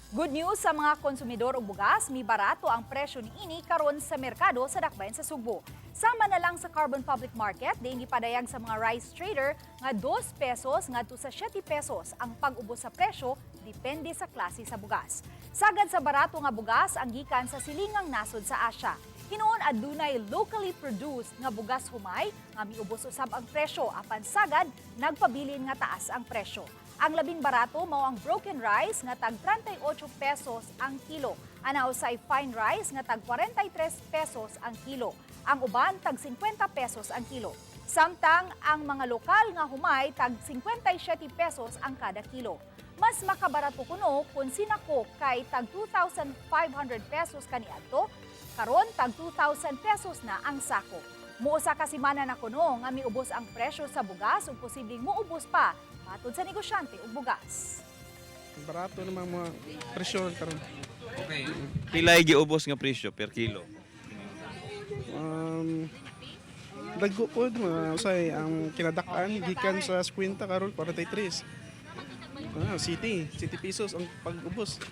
Good news sa mga konsumidor og bugas, mibarato ang presyo niini karon sa merkado sa Dakbayan sa Sugbo. Sama na lang sa Carbon Public Market, diin gipadayag sa mga rice trader nga 2 pesos ngadto sa 7 pesos ang pag-ubos sa presyo, depende sa klase sa bugas. Sagad sa barato nga bugas ang gikan sa silingang nasod sa Asia. Hinuon adunay locally produced nga bugas humay nga miubos usab ang presyo, apan sagad nagpabilin nga taas ang presyo. Ang labing barato mao ang broken rice nga tag 38 pesos ang kilo. Ana usay fine rice nga tag 43 pesos ang kilo. Ang uban tag 50 pesos ang kilo. Samtang ang mga lokal nga humay, tag 57 pesos ang kada kilo. Mas makabarato kuno kung sinako kay tag 2,500 pesos kaniadto, karon tag 2,000 pesos na ang sako. Muusa ka semana na kuno nga miubos ang presyo sa bugas ug posibleng muubos pa, matod sa negosyante og bugas. Barato naman mga presyo karon. Okay. Pilay giubos nga presyo per kilo? Dagko po mga usay ang kinadak-an gikan sa 50, karon 43. City, 70 pesos ang pag-ubos.